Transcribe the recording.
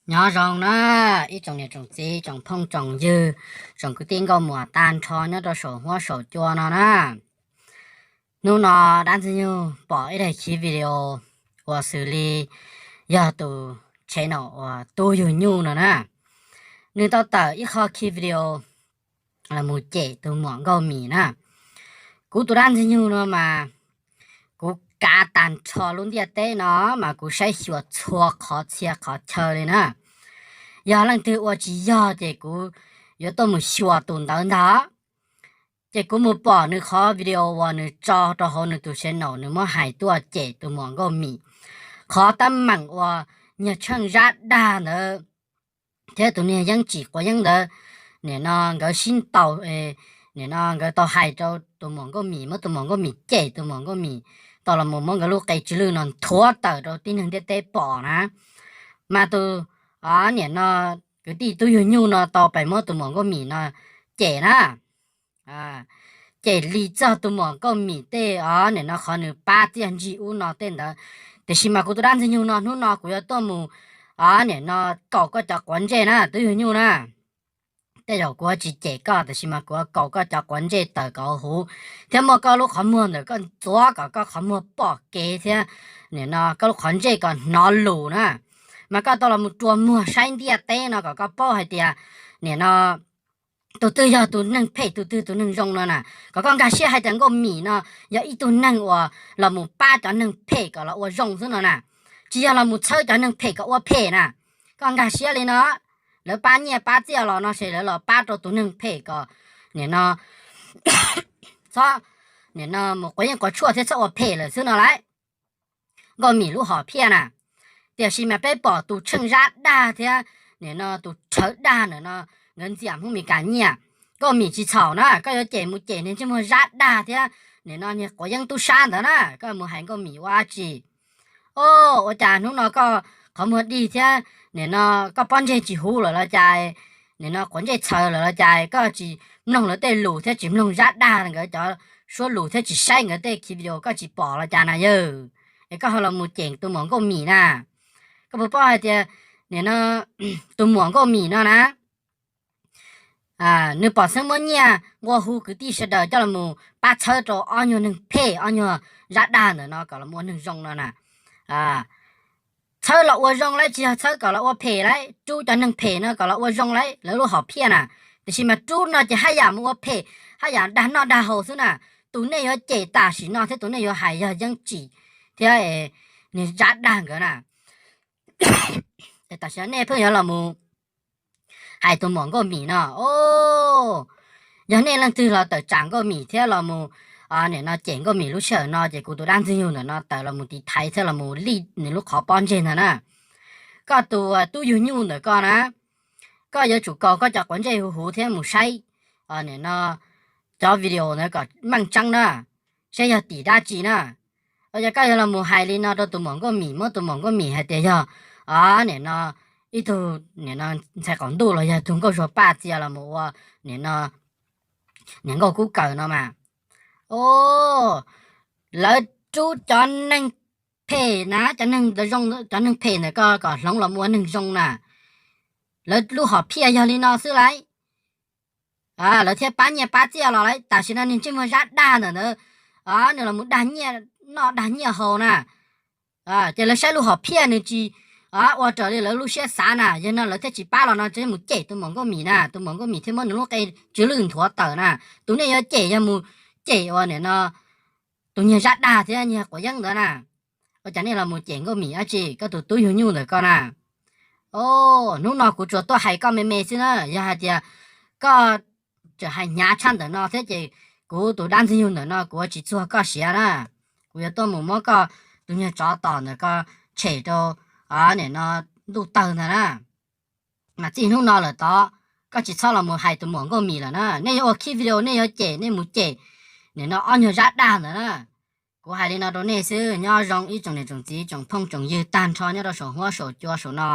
Nyob zoo na, ib tsoom niam tsoom txiv, tsoom phooj tsoom ywg, tsoom kwv tij nkauj muam tag nrho nyob rau saum huab saum cua no na. Hnub no dab Ntxwg Nyug pom ib daim khiv video uas xws li yog tus channel uas Tub Yug Nyuj no na, nws tau tawm ib qho khiv video los mus cem tus muam Nkauj Mim na. Kuv tus dab Ntxwg Nyug no mas kuv kav tag nrho lub ntiaj teb no mas kuv saib xyuas txhua qhov txhia qhov chaw li na. Yog leej twg ua tsis yog ces kuv yuav tuaj mus xyuas tus ntawd ntag. Ces kuv mus pom nws qhov video uas nws tso rau hauv nws tus channel, nws muab hais tuaj cem tus muam Nkauj Mim, qhov teeb meem uas niag tsheej zab dag ntawd thiab tus niag yeeb tsim quav yeeb ntawd, nim no nkawd sib ntaus, nim no nkawd tau hais rau tus muam Nkauj Mim, muab tus muam Nkauj Mim cem, tus muam Nkauj Mim tau los mus muab nkawd lub qe tsw lwj no nthuav tawm rau tib neeg ntiaj teb pom na. Mas tus, nim no kwv tij Tub Yug Nyuj no tau pais muab tus muam Nkauj Mim no cem na, cem li txog tus muam Nkauj Mim tej, nim no qhov nws pab txiaj ntsig ub no tej ntawd. Tiam sis mas kuv tus dab Ntxwg Nyug no hnub no kuv yuav tuaj mus, nim no kaum koj cov quav ntsej na Tub Yug Nyuj na. Tej zaum kuv tsis cem koj tiam sis mas kuv kaum koj cov quav ntsej tawm kom huv, thiab muab koj lub qhov muag ntawm koj ntxuav kom koj qhov muag pom kev thiab, nim no koj lub qhov ntsej kom hnov lus na. Mas koj tau los mus rua muag saib ntiaj teb no kom koj paub hais tias, nim no tus twg yog tus neeg phem, tus twg tus neeg zoo no na. Kom koj nkag siab hais tias Nkauj Mim no yog ib tug neeg uas los mus pab cov neeg phem kom los ua zoo xwb no na, tsis yog los mus txhawb cov neeg phem kom ua phem na. Koj nkag siab li no, lawv pab nyiaj pab txiaj los no ces lawv los pab rau tus neeg phem kom, nim no txhob, nim no mus quav yeeb quav tshuaj thiab txhob ua phem lawm xwb no lauj. Nkauj Mim lub hom phiaj na. Tiam sis mas peb pom tus tsheej zab dag thiab, nim no tus rhawv dag ntawm no, nkawd ntxias Hmoob Mes Kas nyiaj. Nkauj Mim tsis txhaum na, koj yuav cem mus cem niag ntsej muag zab dag thiab, nim no niag quav yeeb tub sab ntawd na, koj mus hais Nkauj Mim ua dab tsi? O, ua cas hnub no koj qhov muag dig thiab, nim no koj pob ntseg tsis huv lawm los cas, nim no quav ntsej txhaws lawm los cas koj tsis mloog lawv tej lus thiab tsis mloog zab dag nkawd cov suab lus thiab tsis saib nkawd tej khiv video koj tsis pom los cas na yawg? Es koj ho los mus cem tus muam Nkauj Mim na. Koj puas paub hais tias, nim no tus muam Nkauj Mim no na, nws pom xeeb muab nyiaj nqua hu kwv tij sawv daws coj los mus pab txhawb rau ob nyuag neeg phem ob nyuag zab dag ntawm no kom los ua neeg zoo no na. Txhawb los ua zoo lauj, tsis yog txhawb kom los ua phem lauj, rub cov neeg phem no kom los ua zoo lauj, lawv lub hom phiaj na. Tiam sis mas rub no ces haj yam mus ua phem, haj yam dag noj dag haus xwb na. Tus nej yuav cem tam sim no thiab tus nej yuav hais yog yeeb tsim thiab niag zab dag nkawd na. Tam sim no nej pheej yuav los mus hais tus muam Nkauj Mim no, o, yog nej leej twg los tawm tsam Nkauj Mim thiab los mus, nim no cem Nkauj Mim lub sij hawm no ces kuv tus dab Ntxwg Nyug ntawm no tawm los mus tiv thaiv thiab los mus lij nws lub qhov pob ntseg ntag na. Koj tus Tub Yug Nyuj ntawm koj na, koj yuav tsum kaus koj cov quav ntsej huv huv thiab mus saib, nim no cov video ntawd kom meej tseeb na, saib yog tim dab tsi na. Yog koj yuav los mus hais li no rau tus muam Nkauj Mim, muab tus muam Nkauj Mim hais tias yog, nim no ib tug, nim no ntxhais qaum ntuj los yog tug nkauj zuag paj txia los mus ua, nim no niam nkauj kub kaws no mas, o, lawv rub cov neeg phem na, cov neeg zoo, cov neeg phem ntawm koj kom hloov los mus ua neeg zoo na. Lawv lub hom phiaj yog li no xwb lauj. Lawv thiaj pab nyiaj pab txiaj los lauj. Tam sim no niag ntsej muag zab dag ntawm ntawd, nws los mus dag nyiaj noj dag nyiaj haus na, ces lawv saib lub hom phiaj nws tsis ua raws li lawv lub siab xav na, yog no lawv thiaj tsis pab los no, tsis mus cem tus muam Nkauj Mim na, tus muam Nkauj Mim thiaj muab nws lub qe tsw lwj nthuav tawm na. Tus nej yuav cem yog mus cem ua nim no tus niag zab dag thiab niag quav yeeb ntawd na. Ua cas nej los mus cem Nkauj Mim dab tsi, koj tus Tub Yug Nyuj ntawm koj na? O, hnub no kuv tsuas tuaj hais koj me me xwb na, yog hais tias koj tseem hais hnyav tshaj ntawm no thiab ces kuv tus dab Ntxwg Nyug ntawm no kuv yuav tsis txuag koj siav na. Kuv yuav tuaj mus muab koj tus niag tsov tom ntawm ko tshem rau, nim no ntuj tawg ntag na. Mas txij hnub no lawm tod, koj tsis txhob los mus hais tus muam Nkauj Mim lawm na. Nej yuav ua khib video nej yuav cem nej mus cem nim no ob nyuag zab dag ntawd na. Kuv hais li no rau nej xwb, nyob zoo ib tsoom niam tsoom txiv tsoom phooj tsoom ywg tag nrho nyob rau saum huab saum cua saum no.